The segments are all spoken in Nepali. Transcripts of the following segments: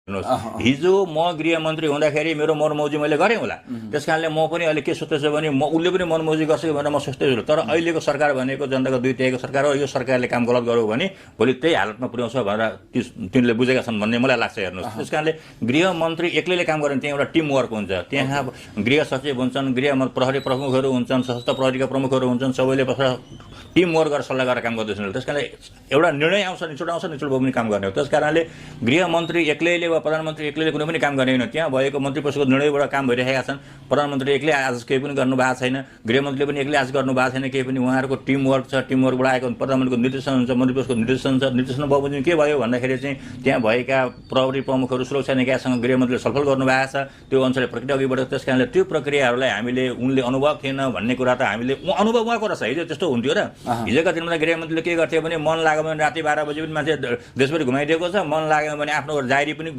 हिजो म गृहमन्त्री हुँदाखेरि मेरो मनमौजी मैले गरेँ होला, त्यस कारणले म पनि अहिले के सोच्दैछु भने उसले पनि मनमौजी गर्छ भनेर म सोच्दैछु। तर अहिलेको सरकार भनेको जनताको दुई तिहाईको सरकार हो, यो सरकारले काम गलत गर्यो भने भोलि त्यही हालतमा पुर्याउँछ भनेर तिनले बुझेका छन् भन्ने मलाई लाग्छ। हेर्नुहोस्, त्यस कारणले गृहमन्त्री एक्लैले काम गरेन, त्यहाँ एउटा टिम वर्क हुन्छ, त्यहाँ गृह सचिव हुन्छन्, प्रहरी प्रमुखहरू हुन्छन्, सशस्त्र प्रहरीका प्रमुखहरू हुन्छन्, सबैले टिम वर्क गरेर सल्लाह गरेर काम गर्दैछन्। त्यस कारणले एउटा निर्णय आउँछ, निचोड आउँछ, निचोडमा पनि काम गर्ने हो। त्यस कारणले गृहमन्त्री एक्लैले वा प्रधानमन्त्री एक्लैले कुनै पनि काम गर्ने होइन, त्यहाँ भएको मन्त्री परिषदको निर्णयबाट काम भइरहेका छन्। प्रधानमन्त्री एक्लै आज केही पनि गर्नु भएको छैन, गृहमन्त्रीले पनि एक्लै आज गर्नु भएको छैन केही पनि, उहाँहरूको टिम वर्क छ, टिम वर्कबाट आएको प्रधानमन्त्रीको निर्देशन हुन्छ, मन्त्री परिषदको निर्देशन छ। निर्देशन बमोजिम के भयो भन्दाखेरि चाहिँ त्यहाँ भएका प्रहरी प्रमुखहरू, सुरक्षा निकायसँग गृहमन्त्रीले छलफल गर्नुभएको छ, त्यो अनुसारले प्रक्रिया अघि बढ्यो। त्यस कारणले त्यो प्रक्रियाहरूलाई हामीले उनले अनुभव थिएन भन्ने कुरा त हामीले अनुभव उहाँको रहेछ। हिजो त्यस्तो हुन्थ्यो र हिजोका दिनमा गृहमन्त्रीले के गर्थ्यो भने मन लाग्यो भने राति 12 बजी पनि मान्छे देशभरि घुमाइदिएको छ, मन लाग्यो भने आफ्नो डायरी पनि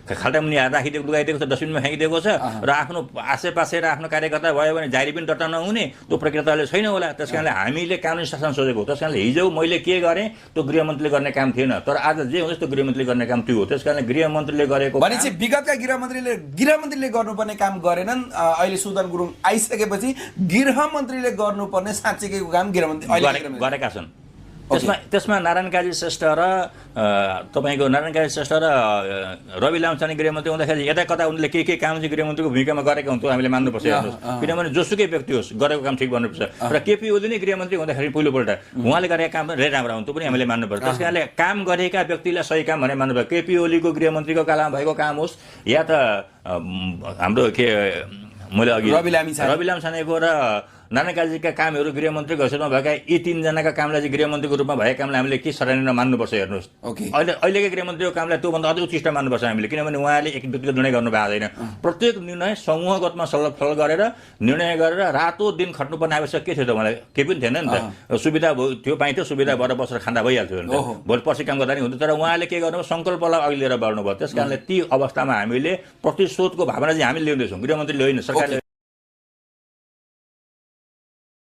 खाल्टा मुनि राखिदिएको लुगाइदिएको छ, डस्टबिनमा फ्याँकिदिएको छ, र आफ्नो आसेपासे र आफ्नो कार्यकर्ता भयो भने डायरी पनि दर्ता नहुने त्यो प्रक्रिया त अहिले छैन होला। त्यस कारणले हामीले कानुनी शासन सोचेको। त्यस कारणले हिजो मैले के गरेँ त्यो गृहमन्त्रीले गर्ने काम थिएन, तर आज जे हुन्छ त्यो गृहमन्त्रीले गर्ने काम त्यो हो। त्यस कारणले गृहमन्त्रीले गरेको भनेपछि विगतका गृहमन्त्रीले गर्नुपर्ने काम गरेनन्। अहिले सुदन गुरुङ आइसकेपछि गृहमन्त्रीले गर्नुपर्ने साँच्चैको काम गृहमन्त्री गरेका छन्। त्यसमा नारायण काजी श्रेष्ठ र तपाईँको नारायण काजी श्रेष्ठ र रवि लामछाने गृहमन्त्री हुँदाखेरि यता कता उनले के काम चाहिँ गृहमन्त्रीको भूमिकामा गरेका हुन्थ्यो हामीले मान्नुपर्छ। हेर्नुहोस्, किनभने जोसुकै व्यक्ति होस् गरेको काम ठिक भन्नुपर्छ। र केपी ओली नै गृहमन्त्री हुँदाखेरि पहिलोपल्ट उहाँले गरेका काम धेरै राम्रो हुन्थ्यो पनि हामीले मान्नुपर्छ। त्यस कारणले काम गरेका व्यक्तिलाई सही काम भनेर मान्नुपर्छ। केपी ओलीको गृहमन्त्रीको कालमा भएको काम होस् या त हाम्रो के मैले अघि रवि लामछानेको र नारायण काजीका कामहरू गृहमन्त्रीको हैसियतमा भएका यी तीनजनाका कामलाई चाहिँ गृहमन्त्रीको रूपमा भएका कामलाई हामीले के सराहना मान्नुपर्छ। हेर्नुहोस्, अहिलेकै गृहमन्त्रीको कामलाई त्योभन्दा अझै उचित मान्नुपर्छ हामीले, किनभने उहाँले एक व्यक्तिगत निर्णय गर्नु भएको छैन। प्रत्येक निर्णय समूहगतमा छलफल गरेर निर्णय गरेर रातो दिन खट्नुपर्ने आवश्यक के थियो त? मलाई केही पनि थिएन नि त, सुविधा थियो, पाइन्थ्यो, सुविधा भएर बसेर खाँदा भइहाल्थ्यो, भोलि पर्सि काम गर्दा नि हुन्थ्यो। तर उहाँले के गर्नुभयो, सङ्कल्पलाई अघि लिएर बढ्नुभयो। त्यस कारणले ती अवस्थामा हामीले प्रतिशोधको भावना चाहिँ हामी ल्याउँदैछौँ, गृहमन्त्रीले होइन, सरकारले।